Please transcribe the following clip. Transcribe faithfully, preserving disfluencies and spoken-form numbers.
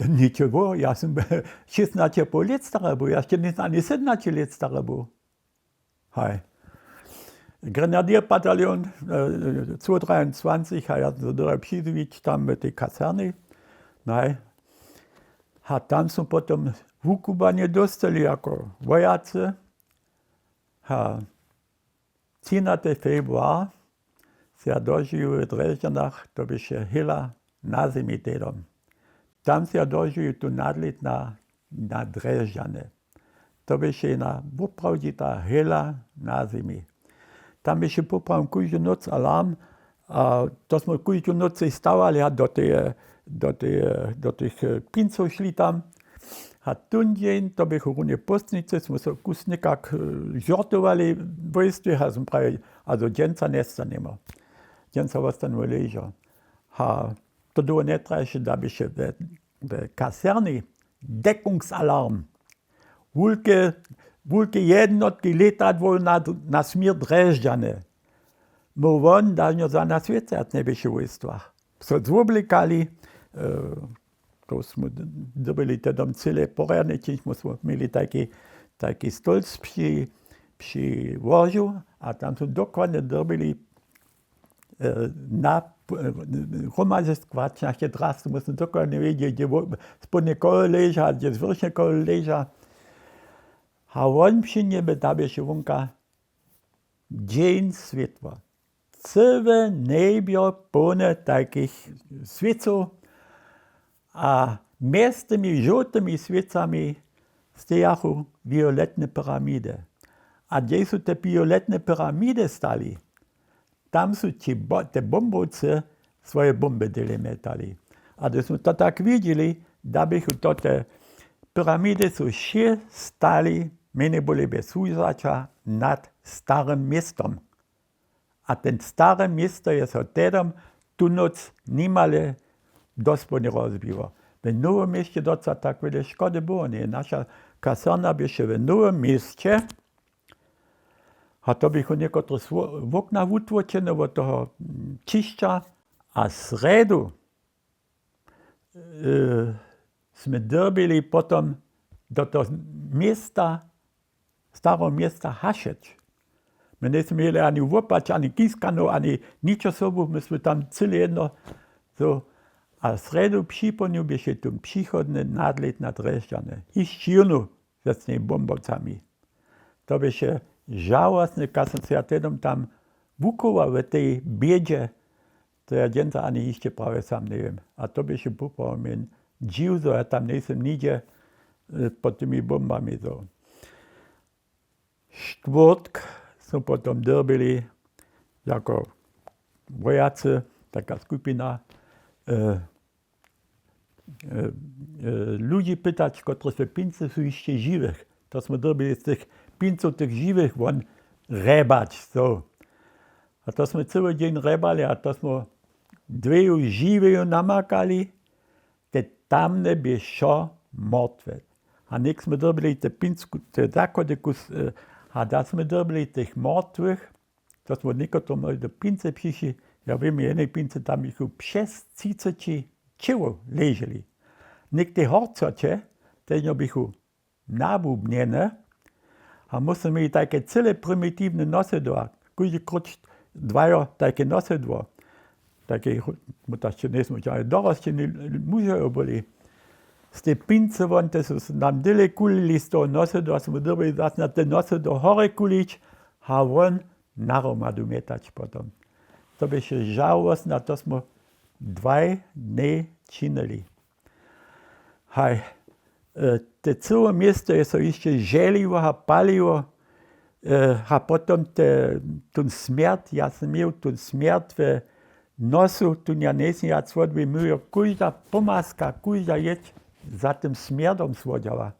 to ničo było, ja sym šěsnaće poł lět stary był, ja sće njejsym ani sydomnaće lět stary był. Haj. Grenadierbataljón, sto dreiundzwanzich, a ja so dyrje přizwić tam w tej kaserni. Haj. A tam sym potom wukubłanje dóstali jako wojacy. A třinasty februar sym ja dožiwił w Drježdźanach, to běše Hela na zemi tehdom. Tam sym ja dožiwił tu nadlět na, na Drježdźany. To běše jedna woprawdźita Hela na zemi. Tam běše poprawom kóždu nóc alarm a to smy kóždu nóc sej stawali a do tej, do tej, do tych pincow šli tam. A tón dźeń to běchu runje póstnicy, smy so kus někak žortowali wójstwje a smy prawił, a do dźensa njestanjemy. Dźensa wostanjemy ležo. A to dołho njetraješe, da běše w kaserni deckungsalarm. Wulke, wulke jednotki lětadłow na směr Drježdźany. Móhł wón dažno za nas wěcy, a to njeběše w wójstwach. So zwoblekali, to smy dyrbili tehdom cyle porjadnje čińć, my smy měli tajki stolc při łožu a tam smy dokładnje dyrbili na hromadźe składź na chtě drastu, my smy dokładnje wědźeli, hdźe spodnje koło leža a hdźe zwěršnje koło leža. A wón při njebje, da běše wonka dźeń swětła. Cyłe njebjo połne tajkich swěcow a mjez tymi žołtymi swěcami stejachu violetne pyramidy. A hdźež su te violetne pyramidy stali, tam su te bombowcy swoje bomby dele mjetali. A hdyž smy to tak widźeli, da běchu to te pyramidy su wšě stali, mjenje bóle bjez słužaća, nad starym městom. A ten stare město je so tehdom tu nóc nimale dospołnje rozbiło. W nowym měsće doca tak wjele škody było njeje, naša kaserna běše w nowym měsće. A to běchu někotre wokna wutłočene wot toho ćišća. A srjedu smy dyrbili potom do toho města, stareho města hašeć. My njejsmy měli ani łopać ani kiskanow ani ničo sobu, my smy tam cyle jedno. A srjedu připołdnju běše tu přichodny nadlět na Drježdźany hišće jónu z tymi bombowcami. To běše žałosne, kaž sym se ja tehdom tam wuchował w tej bědźe, to ja dźensa ani hišće prawje sam njewěm. A to běše poprawom jen dźiw, zo ja tam njejsym nihdźe pod tymi bombami zo. Štwórtk smy potom dyrbili jako wojacy, taka skupina, ludźi pytać, kotrež w pincy su hišće žiwych. To smy dyrbili z tych pincow tych žiwych won hrjebać. A to smy cyły dźeń hrjebali a to smy dweju žiweju namakali. Te tamne bě wšo mortwe. A něk smy dyrbili te pinc, te zachodykus, a da smy dyrbili tych mortwych. To smy někotre do pincy přišli. Ja wěm, w jednej pincy tam běchu přez třiceći ćěłow leželi. Něk te horcoće, te běchu nabubnjene. A my smy měli tajke cyle primitiwne nosydła, kóždy króć dwajo tajke nosydło. Tajke, my to sće njejsmy žane dorosćeni mužojo byli. Z tej pincy won te su nam dyle kulili z toho nosydła, smy dyrbili zas na te nosydło horje kulić a won nahromadu mjetać potom. To běše žałosne a to smy dwaj dnje činili. Haj. Te cyłe město je so hišće želiło a paliło. A potom te, tón smjert, ja sym měł tón smjert w nosu, tón ja njejsym wjac wodwěmił, kóžda pomaska, kóžda jědź za tym smjerdom słodźała.